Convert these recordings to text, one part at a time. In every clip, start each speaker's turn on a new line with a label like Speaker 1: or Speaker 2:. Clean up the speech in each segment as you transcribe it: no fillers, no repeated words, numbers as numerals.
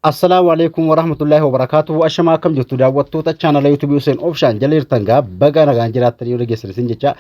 Speaker 1: Assalaamu alaikum warahmatullaahi wabarakaatuhu. Ashamaa, akkam jirtu daawwattoota chaanala YouTube Hussein Ofshaan jala jirtan? Gaa baga nagaan jiraattan yoo dhageessan isin jecha,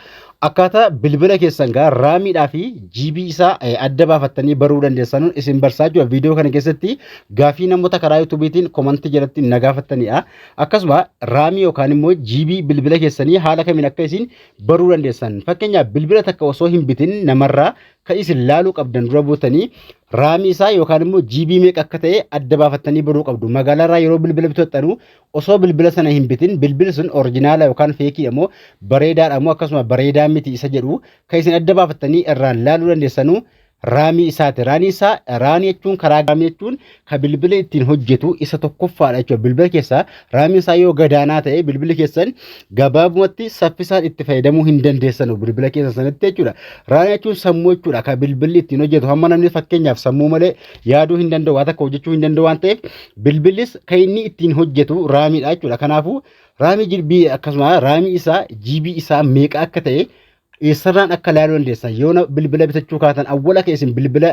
Speaker 1: akkaataa bilbila keessan gaa RAMiidhaa fi GB isaa adda baafattanii baruu dandeessanuun isin barsaa jira. Viidiyoo kana keessatti gaafii namoota karaa YouTubeetiin commentii jalatti na gaafattanidha. Akkasuma RAMii yookaan immoo GB bilbila keessanii haala kamiin akka isin baruu dandeessan. Fakkeenyaaf, bilbila takka osoo hin bitin namarraa kan isin laaluu qabdan dura buutanii RAMii isaa yookaan immoo GB meeqa akka ta'e adda baafattanii baruu qabdu. Magaalaarraa yeroo bilbila bitattanu osoo bilbila sana hin bitin bilbilli sun originala yookaan fakeii immoo bareedaadha immoo akkasuma bareedaa miti isa jedhu kan isin adda baafattanii irraan laaluu dandeessanuu RAMii isaati. RAMii isaa, RAMii jechuun karaa RAMii jechuun kan bilbila ittiin hojjetu isa tokkoffaadha jechuudha. Bilbila keessaa RAMiin isaa yoo gadaanaa ta'e bilbilli keessan gabaabumatti saffisaan itti fayyadamuu hin dandeessanu bilbila keessan sanatti jechuudha. RAMii jechuun sammuu jechuudha, kan bilbilli ittiin hojjetu. Hamma namni fakkeenyaaf sammuu malee yaaduu hin danda'u, waa takka hojjechuu hin danda'u waan ta'eef, bilbillis kan inni ittiin hojjetu RAMiidha jechuudha. Kanaafuu RAMii GB akkasuma RAMii isaa, GB isaa meeqa akka ta'e eessarraan akka ilaaluu dandeessan, yoo bilbila bitachuu kaatan awwala keessin bilbila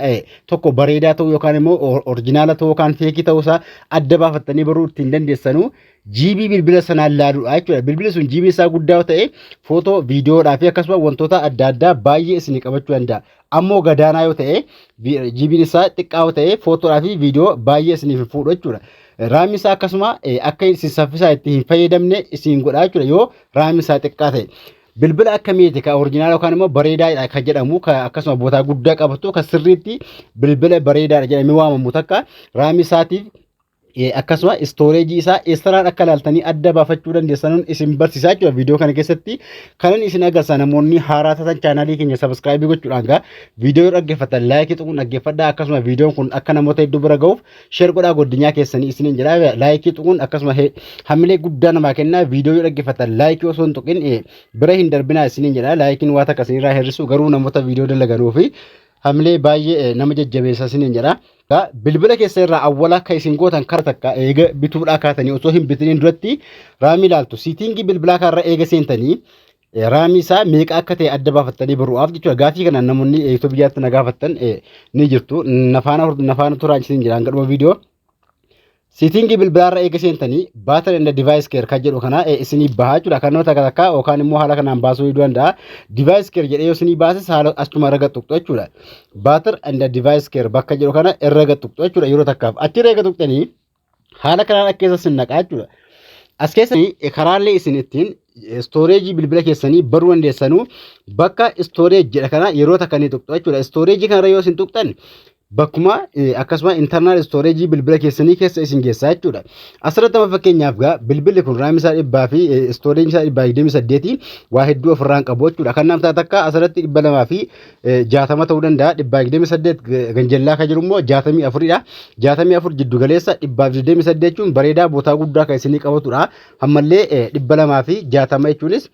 Speaker 1: tokko bareedaa ta'uu yookaan immoo originala ta'uu yookaan fakeii ta'uu isaa adda baafattanii baruu ittiin dandeessanuu GB bilbila sanaa ilaaluudha jechuudha. Bilbilli sun GB isaa guddaa yoo ta'e footoo, viidiyoodhaa fi akkasuma wantoota adda addaa baay'ee isinii qabachuu danda'a. Ammoo gadaanaa yoo ta'e, GB'n isaa xiqqaa yoo ta'e, footoodhaa fi viidiyoo baay'ee isiniif hin fuudhu jechuudha. RAMii isaa akkasuma akka isin saffisaa itti hin fayyadamne isin godha jechuudha yoo RAMii isaa xiqqaa ta'e. Bilbila akkamiiti ka originala yookaan immoo bareedaadha kan jedhamu, ka akkasuma bootaa guddaa qabatu, ka sirriitti bilbila bareedaadha jedhamee waamamu takka RAMii isaatiif akkasuma storageii isaa eessaraan akka ilaaltanii adda baafachuu dandeessanuun isin barsiisaa jechuudha. Viidiyoo kana keessatti kanan isin agarsiisa, namoonni haaraa taatan chaanaalii keenya subscribe gochuudhaan gaa viidiyoo yoo dhaggeeffatan likeii tuquun dhaggeeffadhaa. Akkasuma viidiyoon kun akka namoota hedduu bira ga'uuf share godhaa godinyaa keessanii isiniin jedha. Likeii tuquun akkasuma hamilee guddaa namaa kennaa. Viidiyoo yoo dhaggeeffatan likeii osoo hin tuqin bira hin darbinaa isiniin jedha. Likeiin waa takka isinirraa hir'isu, garuu namoota viidiyoo dalaganuu fi hamilee baay'ee nama jajjabeessa isiniin jedha. Bilbila keessa irraa awwala akka isin gootan kara takka eega bituudhaa kaatanii osoo hin bitiniin duratti RAMii ilaaltu. Settingii bilbilaa kanarra eega seentanii RAMii isaa meeqa akka ta'e adda baafattanii baruudhaaf jechuudha. Gaafii kana namoonni eegduu biyyaatti na gaafattan ni jirtu. Nafaana turaa isin jira hanga dhuma viidiyoo. Settingii bilbilaarra eega seentanii "battery and device care" kan jedhu kana isinii bahaa jechuudha. Kan takka takka yookaan immoo haala kanaan baasuu ni danda'a. "Device care" jedhee yoo isinii baases haala achuma irra tuqxu jechuudha. "Battery and device care" bakka jedhu kana irra tuqxu jechuudha yeroo takkaaf. Achirra eega tuqxanii haala kanaan akka keessa isin naqaa jechuudha. As keessa karaalee isin ittiin storageii bilbila keessanii baruu dandeessanuu bakka "storage" jedha kana yeroo takka ni tuqxu jechuudha. Storageii kanarra yoo isin tuqxan bakkuma akkasuma internal storageii bilbila keessanii keessa isin geessaa jechuudha. Asirratti amma fakkeenyaaf gaa bilbilli kun RAMii isaa 100 fi storageii isaa 128 waa hedduu ofirraan qabu jechuudha. Kan namtaa takka asirratti 260 ta'uu danda'a. 128 ganjallaa kan jiru immoo 64dha. 64 jiddu galeessa, 128 jechuun bareedaa bootaa guddaa kan isinii qabatudha. Ammallee 260 jechuunis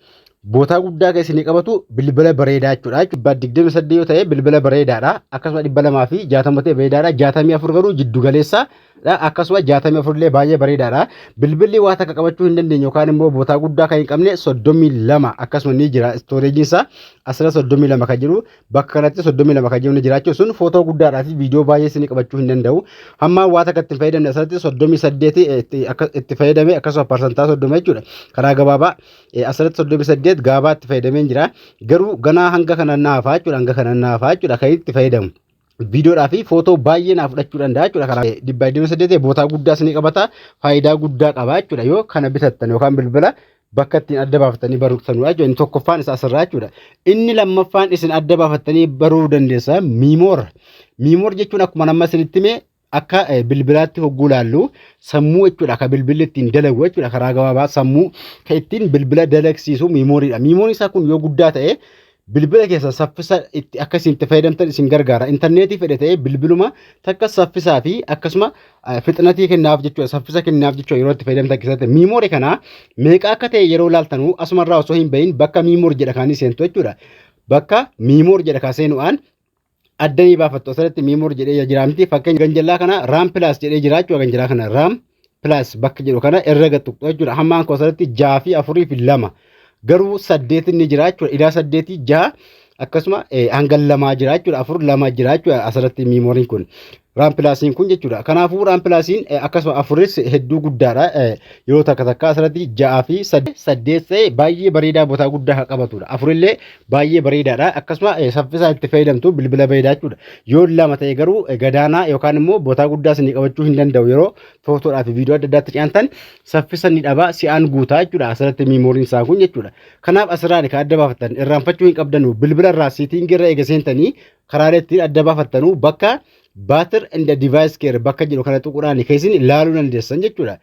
Speaker 1: bootaa guddaa kan isinii qabatu bilbila bareedaa jechuudha. 128 yoo ta'e bilbila bareedaadha. Akkasuma 260 ta'e bareedaadha. 64 garuu jiddu galeessa. Akkasuma 64 illee baay'ee bareedaadha. Bilbilli waa takka qabachuu hin dandeenye yookaan immoo bootaa guddaa kan hin qabne 32 akkasuma ni jira. Storageiin isaa asirra 32 kan jiru, bakka kanatti 32 kan jiru ni jira jechuun sun footoo guddaadhaa fi viidiyoo baay'ee isinii qabachuu hin danda'u. Hamma waa takka itti hin fayyadamne asirratti 38 itti fayyadame, akkasuma 30% jechuudha. Karaa gabaabaa asirratti 38 gaabaa itti fayyadamee jira. Garuu ganaa hanga kana naafaa jechuudha, hanga kana naafaa jechuudha kan itti fayyadamu. Viidiyoodhaa fi footoo baay'ee naaf fudhachuu danda'a jechuudha. Karaa 128 bootaa guddaa isinii qabata, faayidaa guddaa qaba jechuudha. Yoo kana bitattan yookaan bilbila bakka ittiin adda baafattanii baruu jechuudha. Inni tokkoffaan isa asirraa jechuudha. Inni lammaffaan isin adda baafattanii baruu dandeessa memory. Memory jechuun akkuma nama isinitti hime akka bilbilaatti hogguu laallu sammuu jechuudha. Akka bilbilli ittiin dalagu jechuudha. Karaa gabaabaa sammuu kan ittiin bilbila dalagsiisu memorydha. Memoryn isaa kun yoo guddaa ta'e bilbila keessa saffisa itti akka isin itti fayyadamtan isin gargaara. Intarneetii fedhe ta'ee bilbiluma takka saffisaa fi akkasuma fixnatii kennaaf jechuudha. Saffisa kennaaf jechuudha yeroo itti fayyadamtan keessatti. Memory kana meeqa akka ta'e yeroo laaltanuu asumarraa osoo hin bahin bakka "memory" jedha kaanii seentu jechuudha. Bakka "memory" jedha kaa seenuudhaan adda ni baafattu. Asirratti "memory" jedhee jira miti? Fakkeenya ganjallaa kana "RAM plus" jedhee jira jechuudha. Ganjallaa kana "RAM plus" bakka jedhu kana irra tuqxu jechuudha. Hammaan koo asirratti jaha fi afurii fi lama, garuu saddeet ni jira jechuudha. Idaa saddeetii jaha, akkasuma hanga lamaa jira jechuudha. Afur lama jira jechuudha asirratti memoryn kun. RAM plusiin kun jechuudha. Kanaafuu RAM plusiin akkasuma afuris hedduu guddaadha. Yeroo takka takka asirratti ja'aa fi saddeet ta'e baay'ee bareedaa botaa guddaa kan qabatudha. Afurillee baay'ee bareedaadha. Akkasuma saffisaan itti fayyadamtu bilbila bareedaa jechuudha. Yoo lama ta'e garuu gadaanaa yookaan immoo botaa guddaa isinii qabachuu hin danda'u. Yeroo footoodhaa fi viidiyoo adda addaatti ce'antan saffisa ni dhaba, si'aan guutaa jechuudha. Asirratti memoryn isaa kun jechuudha. Kanaaf asirraan kan adda baafattan irraanfachuu hin qabdanu. Bilbila irraa setting irra eega seentanii karaalee ittiin adda baafattanuu bakka battery and device care bakka jedhu kana tuquudhaan keessin ilaaluu dandeessan jechuudha.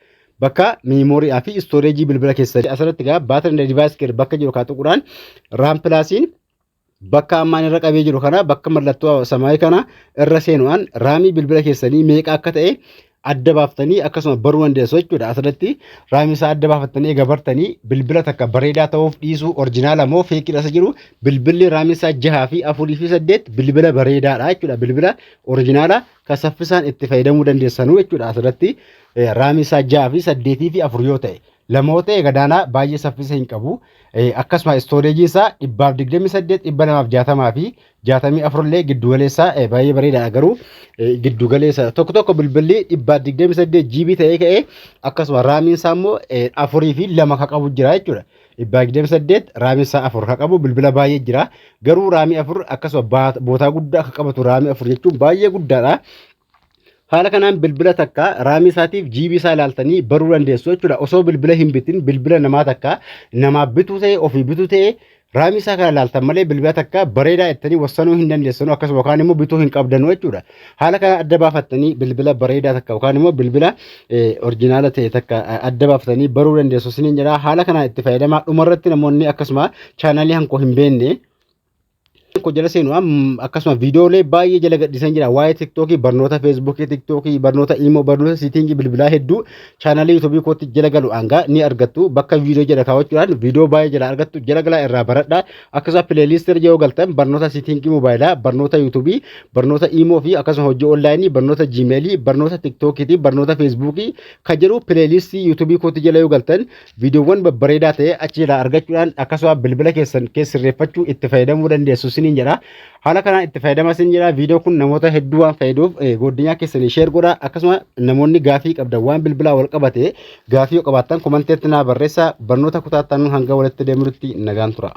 Speaker 1: Bakka memory fi storage bilbila keessanii asirratti gaa battery and device care bakka jedhu kana tuquudhaan RAM plusiin bakka ammaan irra qabee jiru kana, bakka mallattoo samaayii kana irra seenuudhaan RAM bilbila keessanii meeqa akka ta'e adda baaftanii akkasuma baruu dandeessu jechuudha. Asirratti RAM isaa adda baafattanii eega bartanii bilbila takka bareedaa ta'uuf dhiisuu, original moo fakeiidha isa jiru, bilbilli RAM isaa jahaa fi afurii fi saddeet bilbila bareedaadha jechuudha. Bilbila original kan saffisaan itti fayyadamuu dandeessanuu jechuudha. Asirratti RAM isaa jahaa fi saddeetii fi afur yoo ta'e, lamoo ta'e gadaanaa, baay'ee saffisa hin qabu. Akkasuma storageiin isaa 128, 260 fi 64 illee giddu galeessaa baay'ee bareedaadha, garuu giddu galeessa tokko tokko bilbilli 128 GB ta'ee ka'ee akkasuma RAMiin isaa immoo afurii fi lama kan qabu jira jechuudha. 128 RAMiin isaa afur kan qabu bilbila baay'ee jira. Garuu RAM afur akkasuma bootaa guddaa akka qabatu, RAM afur jechuun baay'ee guddaadha. Haala kanaan bilbila takka RAM isaatiif GB isaa ilaaltanii baruu dandeessu jechuudha. Osoo bilbila hin bitin, bilbila namaa takka namaaf bituu ta'e, ofii bituu ta'e, RAM isaa kana ilaaltan malee bilbila takka bareedaa jettanii wassanuu hin dandeessanu, akkasuma yookaan immoo bituu hin qabdanu jechuudha. Haala kana adda baafattanii bilbila bareedaa takka yookaan immoo bilbila original ta'e takka adda baafatanii baruu dandeessu isiniin jedha. Haala kanaan itti fayyadamaa. Dhumarratti namoonni akkasuma channel hankoo hin beekne ko jala seenu akkasuma viidiyoolee baay'ee jala gadhiisan jira. Waa'ee TikTokii, barnoota Facebookii, TikTokii, barnoota imo, barnoota setting bilbilaa hedduu channel YouTubeii kootti jala galu hangaa ni argattu. Bakka viidiyoo jala kaawwachuudhaan viidiyoo baay'ee jala argattu, jala galaa irraa baradha. Akkasuma playlistii irra yoo galtan barnoota setting mobaayilaa, barnoota YouTubeii, barnoota imo fi akkasuma hojii onlineii, barnoota Gmailii, barnoota TikTokiitii, barnoota Facebookii kan jedhu playlistii YouTubeii kootti jala yoo galtan viidiyoowwan babbareedaa ta'e achi jalaa argachuudhaan akkasuma bilbila keessan keessirreeffachuu itti fayyadamuu dandeessu isiniin jedha. Haala kanaan itti fayyadamaa isiniin jedha. Viidiyoo kun namoota hedduu waan fayyaduuf godinyaa keessanii share godha. Akkasuma namoonni gaafii qabdan, waan bilbilaa wal qabate gaafii yoo qabaattan commentiitti naa barreessaa. Barnoota kutaattan hanga walitti deemnutti nagaan tura.